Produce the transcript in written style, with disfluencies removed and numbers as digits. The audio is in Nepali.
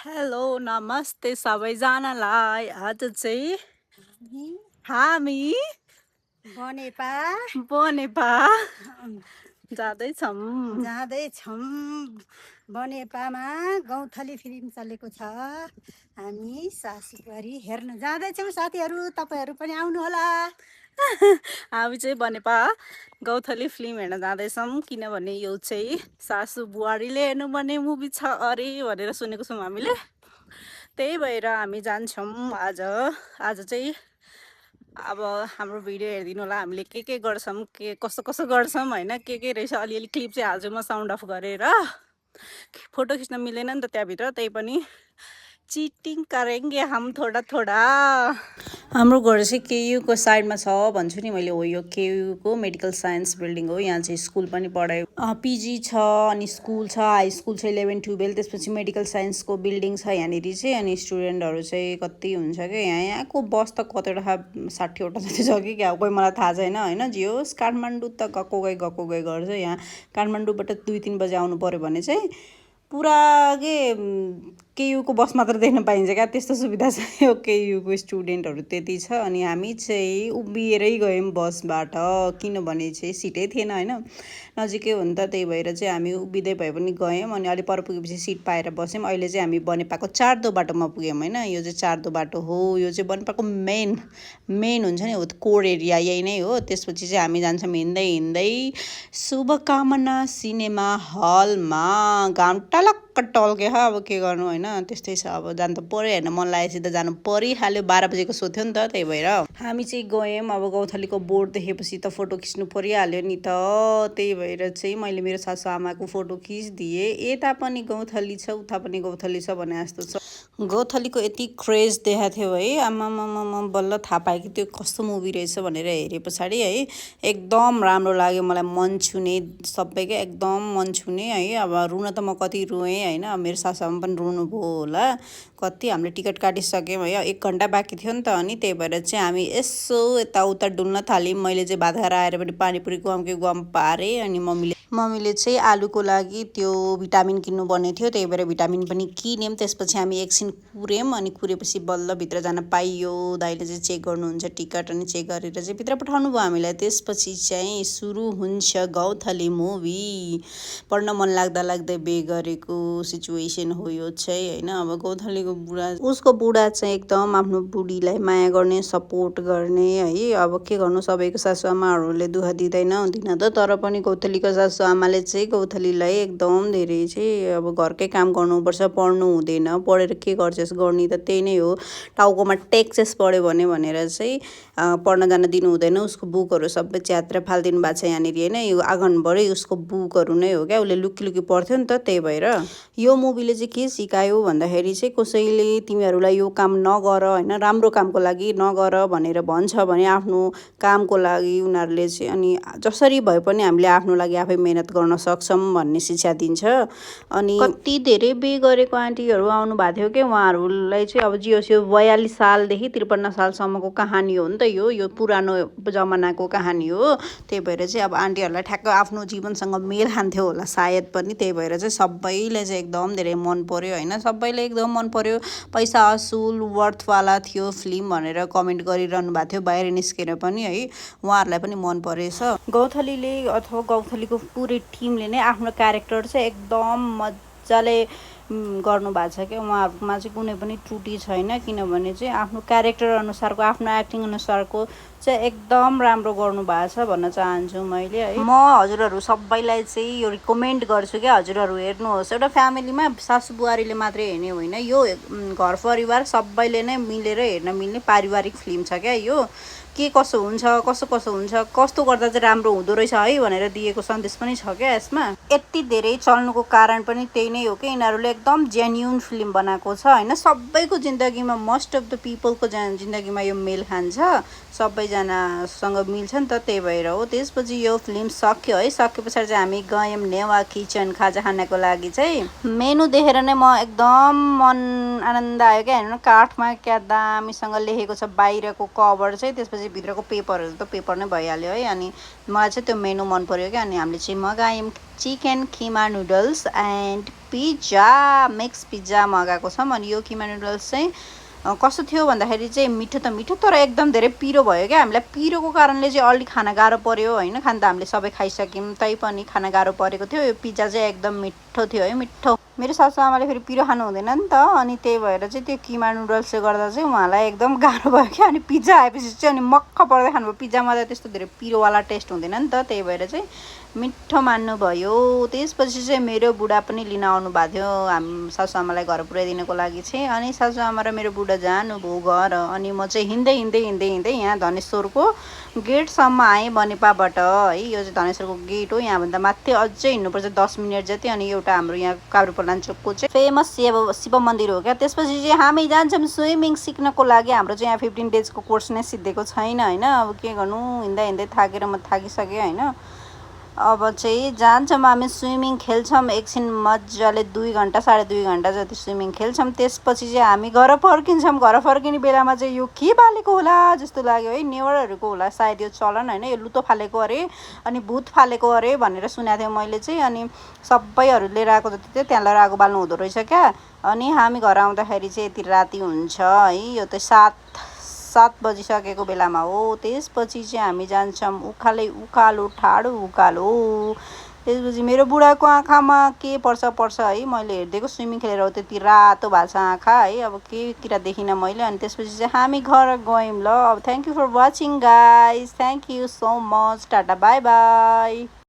हेलो नमस्ते सबैजनालाई। आज चाहिँ हामी बनेपा जाँदैछौँ। बनेपामा गौँथली फिल्म चलेको छ। हामी सासुबुहारी हेर्न जाँदैछौँ। साथीहरू तपाईँहरू पनि आउनुहोला। हामी चाहिँ बनेपा गौथली फिल्म हेर्न जाँदैछौँ, किनभने यो चाहिँ सासु बुहारीले हेर्नुपर्ने मुभी छ अरे भनेर सुनेको छौँ हामीले। त्यही भएर हामी जान्छौँ आज चाहिँ। अब हाम्रो भिडियो हेरिदिनु होला, हामीले के गर्छौँ, के कसो गर्छौँ होइन, के रहेछ अलिअलि क्लिप चाहिँ हाल्छु म साउन्ड अफ गरेर। फोटो खिच्न मिलेन नि त त्यहाँभित्र, त्यही पनि चिटिङ करेंगे हम थोड़ा थोड़ा। हाम्रो घर चाहिँ केयुको साइडमा छ भन्छु नि मैले। हो यो केयुको मेडिकल साइन्स बिल्डिङ हो। यहाँ चाहिँ स्कुल पनि पढाइ पिजी छ, अनि स्कुल छ, हाई स्कुल छ 11-12, त्यसपछि मेडिकल साइन्सको बिल्डिङ छ यहाँनिर चाहिँ। अनि स्टुडेन्टहरू चाहिँ कति हुन्छ क्या यहाँको बस त कतिवटा 60वटा जति छ कि क्या, कोही मलाई थाहा छैन होइन। जे होस् काठमाडौँ त गएको गई गर्छ। यहाँ काठमाडौँबाट 2-3 बजे आउनु पऱ्यो भने चाहिँ पुरा केयुको बस मात्र देख्न पाइन्छ क्या, त्यस्तो सुविधा छ यो केयुको। स्टुडेन्टहरू त्यति छ। अनि हामी चाहिँ उभिएरै गयौँ बसबाट, किनभने चाहिँ सिटै थिएन होइन, नजिकै हो नि त। त्यही भएर चाहिँ हामी उभिँदै भए पनि गयौँ। अनि अलिक पर पुगेपछि सिट पाएर बस्यौँ। अहिले चाहिँ हामी बनेपाको 4 बाटोमा पुग्यौँ होइन। यो चाहिँ 4 बाटो हो। यो चाहिँ बनेपाको मेन हुन्छ नि, हो कोर एरिया यही नै हो। त्यसपछि चाहिँ हामी जान्छौँ हिँड्दै शुभकामना सिनेमा हलमा। घाम टलक्क टल्के अब के गर्नु होइन, त्यस्तै छ। अब जानु त पऱ्यो, हेर्न मन लागेपछि त जानु परिहाल्यो। 12 बजेको सो थियो नि त, त्यही भएर हामी चाहिँ गयौँ। अब गौथलीको बोर्ड देखेपछि त फोटो खिच्नु परिहाल्यो नि त। त्यही भएर चाहिँ मैले मेरो सासु आमाको फोटो खिचिदिएँ। यता पनि गौथली छ, उता पनि गौथली छ भने जस्तो छ। गौथलीको यति क्रेज देखाएको थियो है, आमामामा बल्ल थाहा पाएँ कि त्यो कस्तो मुभी रहेछ भनेर हेरे पछाडि है। एकदम राम्रो लाग्यो मलाई, मन छुने सबैकै एकदम मन छुने है। अब रुन त म कति रोएँ होइन, मेरो सासूआमा पनि रुनुभयो होला कति। हामीले टिकट काटिसक्यौँ है, 1 घन्टा बाँकी थियो नि त। अनि त्यही भएर चाहिँ हामी यसो यताउता डुल्न थाल्यौँ। मैले चाहिँ भात खाएर आएर पनि पानीपुरी गुवाम पारेँ। अनि मम्मीले चाहिँ आलुको लागि त्यो भिटामिन किन्नुपर्ने थियो, त्यही भएर भिटामिन पनि किन्यौँ। त्यसपछि हामी एकछिन कुर्यौँ। अनि कुरेपछि बल्ल भित्र जान पाइयो। दाइले चाहिँ चेक गर्नुहुन्छ टिकट, अनि चेक गरेर चाहिँ भित्र पठाउनु भयो हामीलाई। त्यसपछि चाहिँ सुरु हुन्छ गौथली मुभी। पढ्न मन लाग्दै बेगरेको सिचुएसन हो यो चाहिँ होइन। अब गौथलीको उसको बुढा चाहिँ एकदम आफ्नो बुढीलाई माया गर्ने, सपोर्ट गर्ने है। अब के गर्नु, सबैको सासूआमाहरूले दुःख दिँदैन त, तर पनि गौथलीको सासूआमाले चाहिँ गौथलीलाई एकदम धेरै चाहिँ अब घरकै काम गर्नुपर्छ, पढ्नु हुँदैन, पढेर के गर्छस्, गर्ने त त्यही नै हो, टाउकोमा टेक्सेस पढ्यो भनेर चाहिँ पढ्न जान दिनु हुँदैन। उसको बुकहरू सबै च्यात्र फालिदिनु भएको छ यहाँनिर होइन। यो आँगनभरि उसको बुकहरू नै हो क्या, उसले लुकी पढ्थ्यो नि त। त्यही भएर यो मुभीले चाहिँ के सिकायो भन्दाखेरि चाहिँ कसैले तिमीहरूलाई यो काम नगर होइन, राम्रो कामको लागि नगर भनेर भन्छ भने आफ्नो कामको लागि उनीहरूले चाहिँ अनि जसरी भए पनि हामीले आफ्नो लागि आफै मेहनत गर्न सक्छौँ भन्ने शिक्षा दिन्छ। अनि कति धेरै बेगरेको आन्टीहरू आउनु भएको थियो कि, उहाँहरूलाई चाहिँ अब जियोस् यो 42 सालदेखि 53 सालसम्मको कहानी हो नि त। यो पुरानो जमानाको कहानी हो। त्यही भएर चाहिँ अब आन्टीहरूलाई ठ्याक्क आफ्नो जीवनसँग मेल खान्थ्यो होला सायद पनि। त्यही भएर चाहिँ सबैले चाहिँ एकदम धेरै मन पर्यो होइन, सबैले एकदम मन पर्यो। पैसा असुल वर्थवाला थियो फिल्म भनेर कमेन्ट गरिरहनु भएको थियो बाहिर निस्केर पनि है, उहाँहरूलाई पनि मन परेछ। गौथलीले अथवा गौथलीको पुरै टिमले नै आफ्नो क्यारेक्टर चाहिँ एकदम मजाले गर्नुभएको छ क्या। उहाँहरूमा चाहिँ कुनै पनि त्रुटि छैन, किनभने चाहिँ आफ्नो क्यारेक्टर अनुसारको, आफ्नो एक्टिङ अनुसारको चाहिँ एकदम राम्रो गर्नुभएको छ भन्न चाहन्छु मैले है। म हजुरहरू सबैलाई चाहिँ यो रिकमेन्ड गर्छु क्या, हजुरहरू हेर्नुहोस्। एउटा फ्यामिलीमा सासु बुहारीले मात्रै हेर्ने होइन, यो घर परिवार सबैले नै मिलेर हेर्न मिल्ने पारिवारिक फिल्म छ क्या यो। के कसो हुन्छ, कस्तो गर्दा चाहिँ राम्रो हुँदो रहेछ है भनेर दिएको सन्देश पनि छ क्या यसमा। यति धेरै चल्नुको कारण पनि त्यही नै हो कि यिनीहरूले एकदम जेन्युन फिल्म बनाएको छ होइन। सबैको जिन्दगीमा, मोस्ट अफ द पिपलको जिन्दगीमा यो मेल खान्छ, सबैजनासँग मिल्छ नि त, त्यही भएर हो। त्यसपछि यो फिल्म सक्यो है, सके पछाडि चाहिँ हामी गयौँ नेवा किचन खाजा खानको लागि चाहिँ। मेनु देखेर नै म एकदम मन आनन्द आयो क्या। हेर्नु काठमा क्या दामीसँग लेखेको छ बाहिरको कभर चाहिँ, त्यसपछि त्यसपछि भित्रको पेपरहरू त पेपर नै भइहाल्यो है। अनि मलाई चाहिँ त्यो मेनु मन पऱ्यो क्या। अनि हामीले चाहिँ मगायौँ चिकन किमा noodles and pizza, mix pizza मगाएको छौँ। अनि यो किमा नुडल्स चाहिँ कस्तो थियो भन्दाखेरि चाहिँ मिठो त मिठो तर एकदम धेरै पिरो भयो क्या। हामीलाई पिरोको कारणले चाहिँ अलि खाना गाह्रो पऱ्यो होइन। खान त हामीले सबै खाइसक्यौँ तैपनि खाना गाह्रो परेको थियो। यो पिज्जा चाहिँ एकदम मिठो थियो है, मिठो। मेरो सासु आमाले फेरि पिरो खानु हुँदैन नि त, अनि त्यही भएर चाहिँ त्यो किमा नुडल्सले गर्दा चाहिँ उहाँलाई एकदम गाह्रो भयो क्या। अनि पिज्जा आएपछि चाहिँ अनि मक्ख पर्दै खानुभयो। पिज्जामा त त्यस्तो धेरै पिरोवाला टेस्ट हुँदैन नि त, त्यही भएर चाहिँ मिठो मान्नुभयो। त्यसपछि चाहिँ मेरो बुढा पनि लिन आउनु भएको थियो सासु आमालाई घर पुर्याइदिनको लागि चाहिँ। अनि सासु आमा र मेरो बुढा जानुभयो घर। अनि म चाहिँ हिँड्दै हिँड्दै हिँड्दै हिँड्दै यहाँ धनेश्वरको गेटसम्म आएँ बनेपाबाट है। यो चाहिँ धनेश्वरको गेट हो। यहाँभन्दा माथि अझै हिँड्नुपर्छ 10 मिनट जति। अनि एउटा हाम्रो यहाँ काभ्रेपलाञ्चोकको चाहिँ फेमस शिव मन्दिर हो क्या। त्यसपछि चाहिँ हामी जान्छौँ स्विमिङ सिक्नको लागि। हाम्रो चाहिँ यहाँ 15 डेजको कोर्स नै सिद्धिएको छैन होइन। अब के गर्नु, हिँड्दा हिँड्दै थाकेर म थाकिसकेँ होइन। अब चाहिँ जान्छौँ हामी स्विमिङ खेल्छौँ एकछिन मजाले 2 घन्टा 2.5 घन्टा जति स्विमिङ खेल्छौँ। त्यसपछि चाहिँ हामी घर फर्किन्छौँ। घर फर्किने बेलामा चाहिँ यो के बालेको होला जस्तो लाग्यो है, नेवरहरूको होला सायद यो चलन होइन। यो लुतो फालेको अरे अनि भूत फालेको अरे भनेर सुनेको थिएँ मैले चाहिँ। अनि सबैहरू लिएर आएको जति चाहिँ त्यहाँ लिएर आगो बाल्नु हुँदो रहेछ क्या। अनि हामी घर आउँदाखेरि चाहिँ यति राति हुन्छ है। यो त 7 बजिसकेको बेलामा हो। त्यसपछि चाहिँ हामी जान्छौँ उखालै उकालो ठाडो उकालो। त्यसपछि मेरो बुढाको आँखामा के पर्छ है। मैले हेरिदिएको स्विमिङ खेलेर हो त्यति रातो भएको छ आँखा है। अब के किरा देखिनँ मैले। अनि त्यसपछि चाहिँ हामी घर गयौँ ल। अब thank you for watching guys, thank you so much, tata bye by.